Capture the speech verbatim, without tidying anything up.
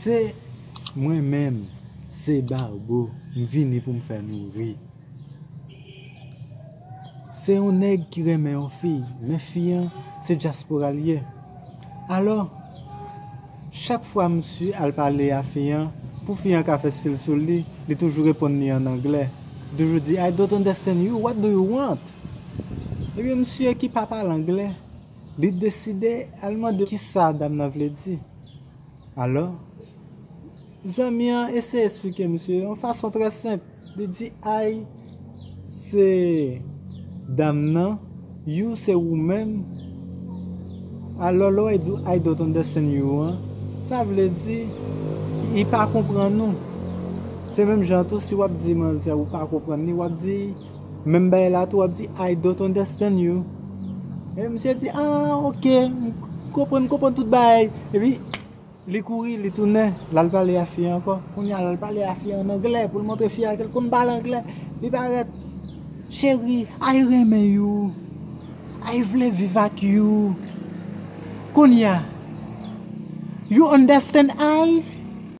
Se mwen menm, se Barbo, m vini pou m fè nou ri. Se yon nèg ki renmen yon fi, men fi an, se dyaspora l ye. Alò, chak fwa misye al pale a fi an, pou fi an ka fè stil sou li, li toujou reponn li an anglè. Toujou di, "I don't understand you, what do you want?" Ebyen, misye ki pa pale anglè, li deside al mande kisa dam nan vle di. Alò, zanmi an eseye esplike misye yon fason trè senp. Li di, "I" se dam nan, "you" se ou menm. Alò, lè w di "I don't understand you" an, sa vle di, li pa konprann ou. Se menm jan tou, si w ap di manzè ou pa konprann li, w ap di, menm bagay la tou, w ap di, "I don't understand you." E misye di, "Ah, ok, m konprann, konprann tout bagay." Epi, li kouri, li tounen, l al pale a fi an ankò. Kounye a, l al pale a fi an an anglè pou l montre fi a ke l konn pale anglè. Li parèt, "Cheri, I renmen you. I vle viv ak you. Kounye a, you understand I?"